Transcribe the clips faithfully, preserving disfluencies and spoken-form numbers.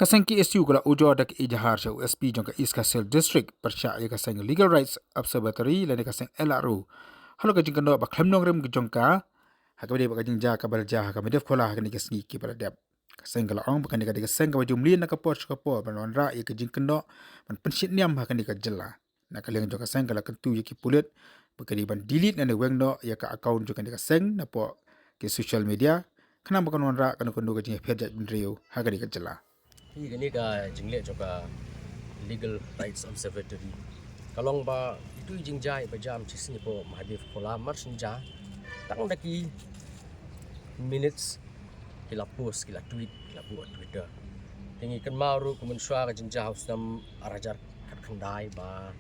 Seng K S U ka la ujor da ka ejahar sha u S P jong ka East Khasi Hills District pyrshah ïa ka seng Legal Rights Observatory lane ka seng L R O halor ka jingkynnoh ba khlem nongrim ka jong ka ha kaba ïadei bad ka jingjia kaba la jia ha ka Madiakhola ha kane ka sngi kiba la dep. Ka seng ka la ong ba kane ka dei ka seng kaba ju mlien na ka por sha ka por ban wanrah ïa ka jingkynnoh ban pynshit niam ha kane ka jylla. Na ka liang jong ka seng ka la kyntu ïa ki pulit ba ka dei ban delete lane weng noh ïa ka account jong kane ka seng napoh ki social media, khnang ba kan wanrah kano kano ka jingïapher jaitbynriew ha kane ka jylla. Hi kane ka jingleh jong ka Legal Rights Observatory ka long ba itu i jingjia ba jam shi sngi hapoh Mahadev Khola mar shen ja tang da ki minutes ki la post, ki la tweet, ki la buh ha Twitter. Te ngi kynmaw ruh kumne shuwa ka jingjia ha u snem ar hajar khatkhyndai ba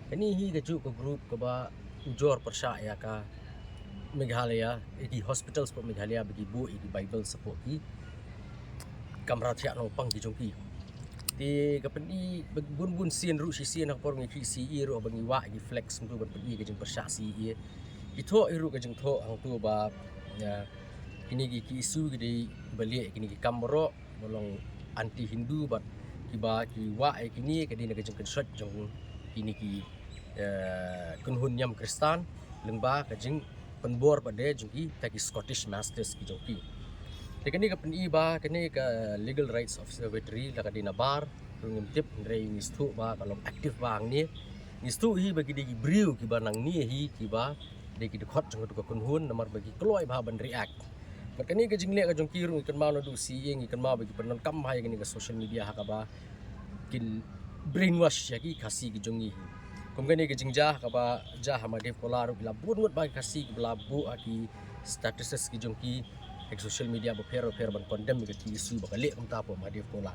kane hi kajuh ka group kaba ujor pyrshah ïa ka Meghalaya, ïa ki hospitals hapoh Meghalaya ba ki buh ïa ki Bible hapoh ki kamra thiah nongpang ki jong ki. Te ka pyni ba bun bun sien ruh shisien ha ka por ngi khih C A A ruh ba ngi wah ïa ki flex hangtu ban pyni ka jingpyrshah C A A. Ki thoh hi ruh ka jingthoh hangtu ba, ïa, kine ki, ki issue ki dei ba leh kine ki kam baroh ba long anti Hindu bad kiba ki wah ïa kine ka dei na ka jingkynshoit jong kine ki, eh, kynhun niam Khristan lyngba ka jingpynbor pat de jong ki, ka ki Scottish Masters ki jong ki. Te kane ka pyni ba kane ka Legal Rights Observatory la ka dei nabar ruh ngim tip, hynrei ngi sngewthuh ba ka long active ba hangne. Ngi sngewthuh hi ba ki dei ki briew kiba nangne hi kiba dei ki dkhot jong katu ka kynhun namar ba ki kloi bha ban react. Bad kane ka jingleh ka jong ki ruh ngi kynmaw naduh C A A ngi kynmaw ba ki pyndonkam bha ïa kane ka social media ha kaba kin brainwash ïa ki Khasi ki jong ngi hi. Kum kane ka jingjia ha kaba jia ha Mahadev Khola ruh ki la bun ngut bha ki Khasi kiba la buh ha ki statuses ki jong ki ha ki social media bapher bapher ban condemn ïa ka issue ba ka leh kumta hapoh Mahadev Khola.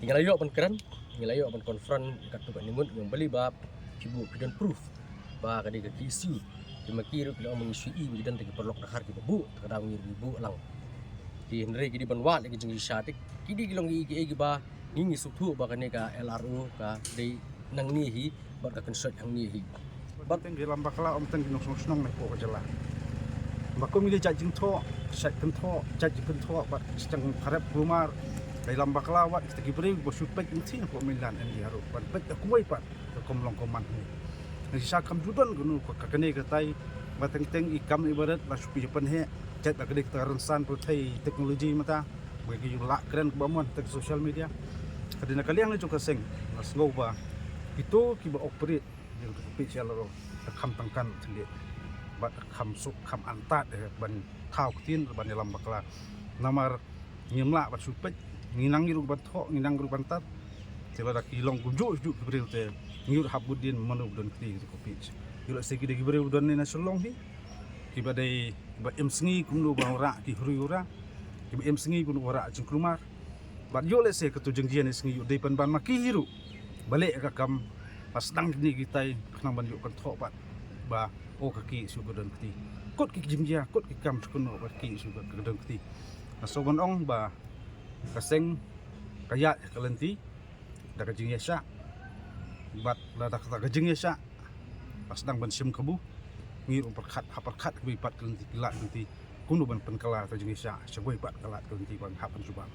Ngi la ïoh ban kren, ngi la ïoh ban confront ïa katu ka ngut, ngi ong balei ba phi buh, phi don proof ba ka dei ka issue. Te ma ki ruh ki la ong ba ngi shu i ba ki don tang ki paralok dkhar kiba buh, te ka daw ngi ruh ngi buh lang. Te hynrei ki dei ban wad ïa ka jingshisha, te ki dei ki long kiei kiei kiba ngi, ngi sngewthuh ba kane ka L R O ka dei nangne hi bad ka kynshoit hangne hi. Bad teng ki lam bakla, ym teng ki nongshong shnong napoh ka jylla. Ba kum ki dei jait jingthoh, jait kynthoh, jait jingkynthoh bad ki jingpharep kulmar. Ki lam bakla wat kita ki briew ba shu peit lynti napoh mainland India ruh ban peit da kumwei pat ka kam long ka man hi. Ngi shisha kam ju don kano ka, ka kane katai ba teng teng i kam i barit la shu pynheh jait la ka dei kita ka rynsan pyrthei technology mynta. Ba ki ju lah kren kaba mon ha social media. Ka dei na ka liang jong ka seng nga sngew ba kito kiba operate ïa ka pyrshah la ruh ka kham tang kan thylliej bad ka kham suk kham antad eh ban thaw ktien ban ïalam bakla. Namar ngim lah ban shu peit, ngi nang ïa ruh ban thoh, ngi nang ruh ban tat. Te lada ki long kumjuh juh ki briew te ngi ruh hap bud dien mano ba don kti ka pyrshah. Ïa lehse ki dei ki briew ba don ne na Shillong hi kiba dei ba im sngi kumno ba wanrah ki huri hura, kiba im sngi kumno wanrah jingkulmar. Bad ïoh lehse katu jingjia ne sngi ïoh dei pynban ma ki hi ruh ba leh ka kam ba sdang kine kitai khnang ban ïoh kynthoh pat ba o ka ki shu ka don kti. Kut ki jingjia, kut ki kam shu kynnoh ba ki shu ka don kti. Nga sngewbha ban ong ba ka seng ka ïaid ka lynti da ka jingïaishah bad lada kata ka jingïaishah ba sdang ban shim kabu, ngi ruh pyrkhat, ha pyrkhat kiba pat ka lynti, ki lad lynti kumno ban pynkylla ka jingïaishah sha kiba pat ka lad ka lynti ban hap ban jubab.